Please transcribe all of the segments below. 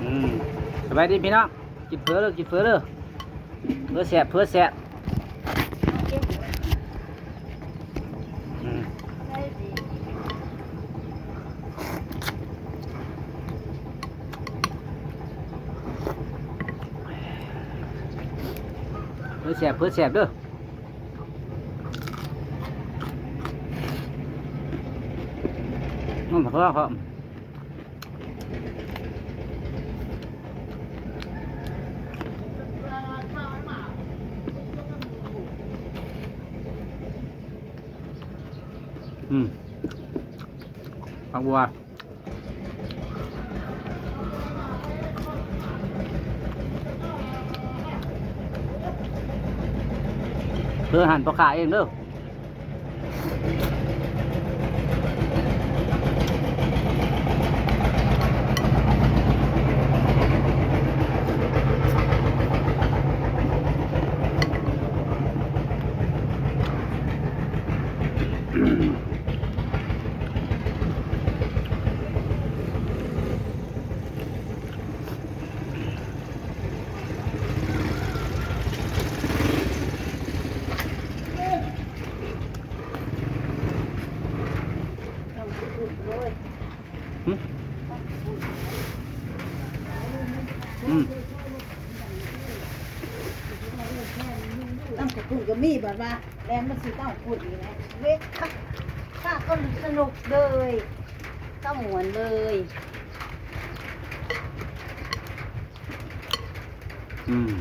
ອືມ ສະບາຍດີພີ່ນ້ອງ ກິນເຝີເດີ້ ກິນເຝີເດີ້ ເຝີແຊບ ເຝີແຊບ ອືມ ເຝີແຊບ ເຝີແຊບເດີ້ ອືມ ເຝີ ເຝີ ອືມ ຜັກບົ່ວ ເພື່ອຫັ້ນພໍ່ຄ້າເອງເດີ້. ອືມ ອືມ ຕຳຂະປຸ້ນກໍມີ ບາດວ່າແລ່ນມາຊື້ຕຳຂະປຸ້ນອີກແລ້ວ ເວະ ຄະ ຄະ ກໍສະໜຸກເລີຍ ກໍມ່ວນເລີຍ. ອືມ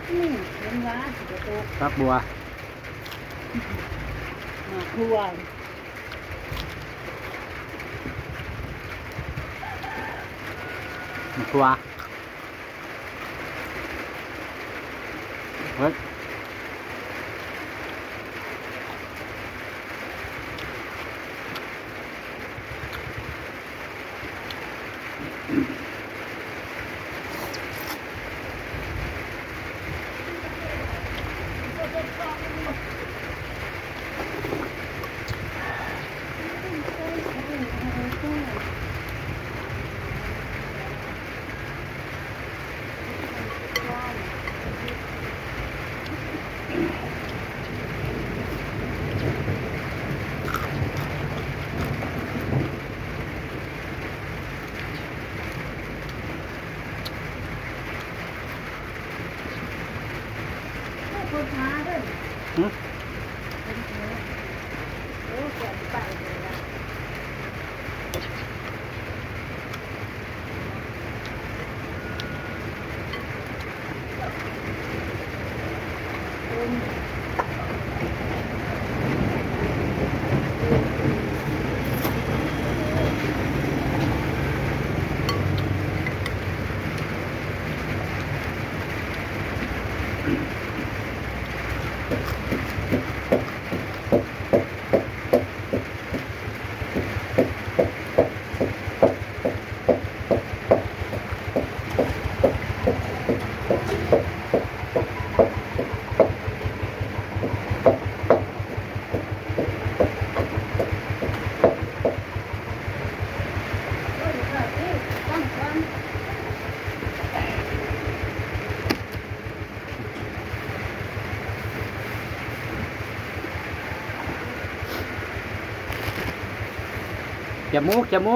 ອືມ ເຫັນວ່າຊິບໍ່ຕົກ ຜັກບົ່ວ ໝາກຖົ່ວ ໝາກຖົ່ວ. ເຮີ້ຍ ແຄບໝູ ແຄບໝູ.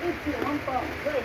ອືມ ຊື່ຫ້ອງກອງເວີຍ.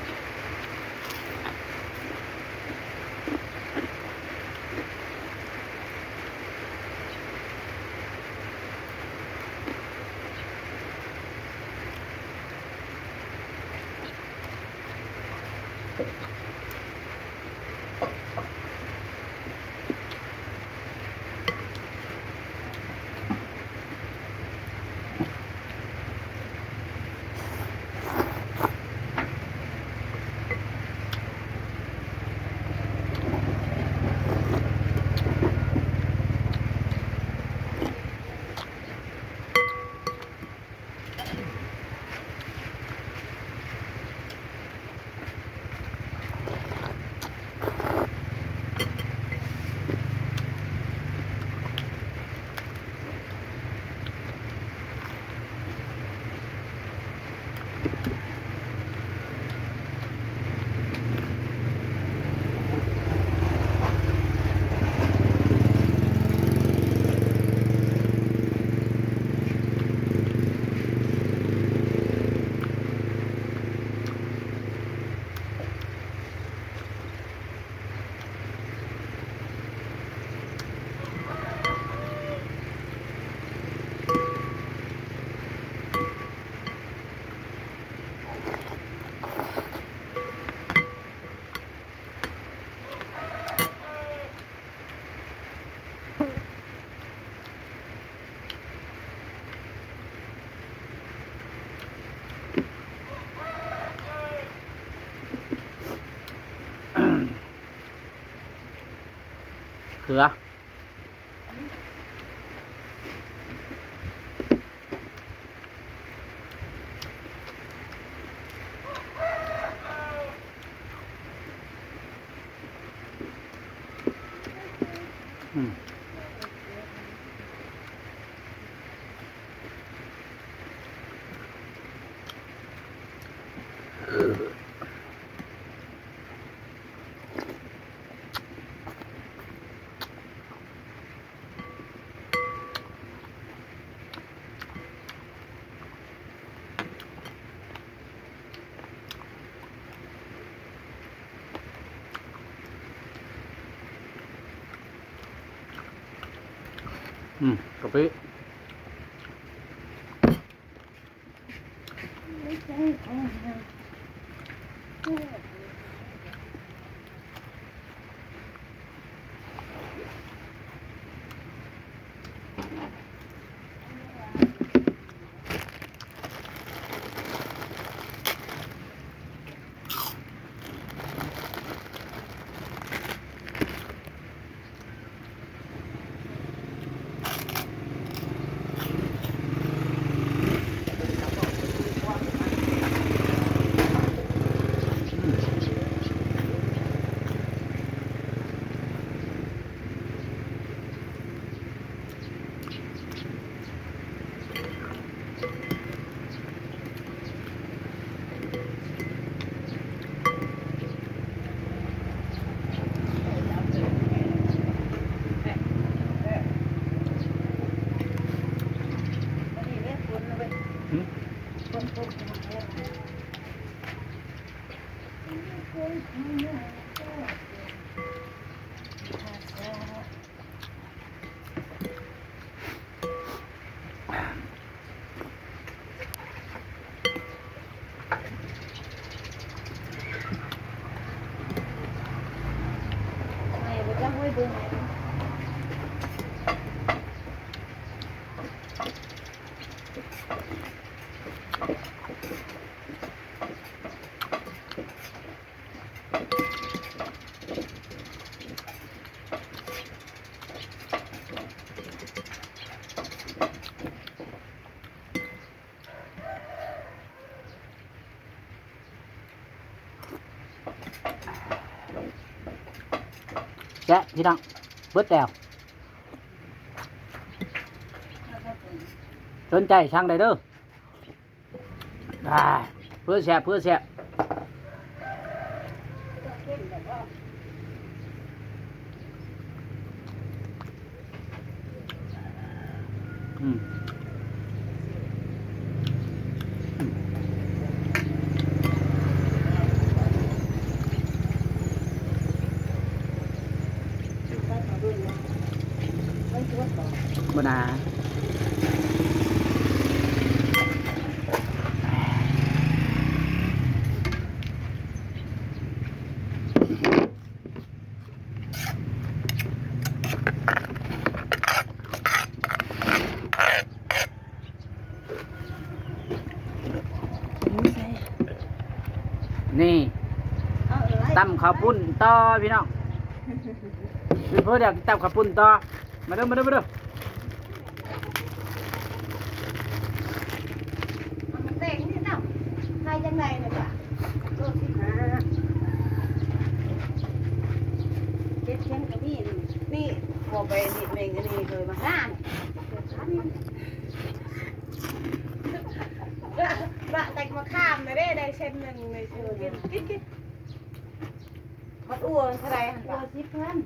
ເກືອ ອືມ. ອືມ ກະປິ. ແຊະ ພີ່ນ້ອງ ເບິດແລ້ວ ສົນໃຈສັ່ງໄດ້ເດີ. ອ່າ ເພື່ອແຊບ ເພື່ອແຊບ. ອືມ ບໍ່ນາ. ນີ້ ເອົາເອີຍ ຕຳເຂົ້າປຸ້ນຕໍ່ພີ່ນ້ອງ ເພິ່ນເດີ ຕຳເຂົ້າປຸ້ນຕໍ່ ມາເດີ ມາເດີ ມາເດີ. ເອົາໝາກແຕງນີ້ເນາະ ຂາຍຈັ່ງໃດນະຈ໊ະ? ໂລສິບຫ້າ ເຈັດເຊັນກໍມີ ນີ້ ບໍ່ໄປນີ້ແມ່ງອັນນີ້ເລີຍ ໝາກງານ ລະແຕ່ງມະຂາມນະເດ້ ໄດ້ເຊັນໜຶ່ງນີ້ ກິນ ກິນ ກິນ. ໝາກອົ່ວເທົ່າໃດຫັ້ນ? ອົ່ວສິບພັນ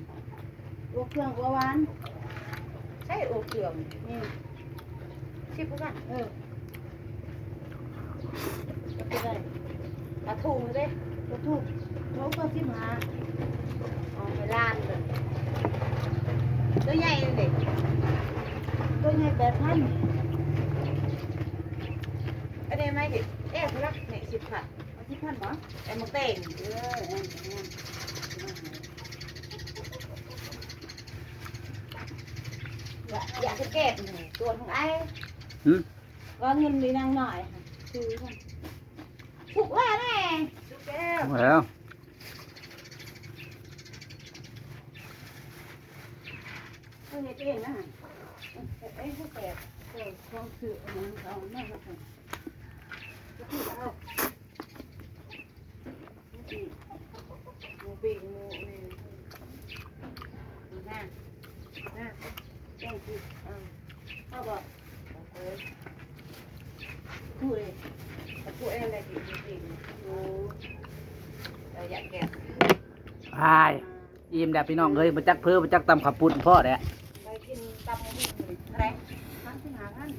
ອົ່ວເຄື່ອງ ອົ່ວຫວານ. ໃຊ້ອົ່ວເຄື່ອງນີ້ ສິບຄືກັນ. ເອີ ກໍໄດ້ ກະທຸງເດ້ ກະທຸງ ໂລກໍສິບຫ້າ. ເອົາໄປລ້ານເດີ ຕົວໃຫຍ່ເດ້ ຕົວໃຫຍ່ແປດພັນ. ອັນນີ້ໄມ້ເດ້ ເອ ເທົ່າໃດນີ້? ສິບພັນ. ເອົາສິບພັນບໍ? ເອົາໝາກແຕງ ເອີ ເອົາໝາກແຕງ ຢາກ ຢາກເກັບ ຕົວຂອງອ້າຍ ຫື ວ່າເງິນມີນາງນ້ອຍ ຊື້ມັນ ສຸກແລ້ວແນ່ ສຸກແລ້ວ ສຸກແລ້ວ. ເຮົາເຮັດເອງນະ ເຮັດເອງ ເຮົາແຕກ ເຈົ້າຂອງຊື້ອັນນັ້ນເອົາມາໃຫ້ເພິ່ນ ເອົາ ໝູປີ້ງ ໝູອັນນີ້ ນະ ນະ ແກງກິນ ເອີ ພໍບໍ່? ໂອເຄ ຄຸຍ ຄຸຍແລ້ວກິນໝູປີ້ງ ໂອ້ ເຈົ້າຢາກແກງ ອ້າຍ ອີ່ມແລ້ວພີ່ນ້ອງເອີຍ ບໍ່ຈັກເຜີບໍ່ຈັກຕຳເຂົ້າປຸ້ນພໍແລ້ວ ໄປກິນຕຳໝູປີ້ງແລະ ສາມສິບຫ້າພັນ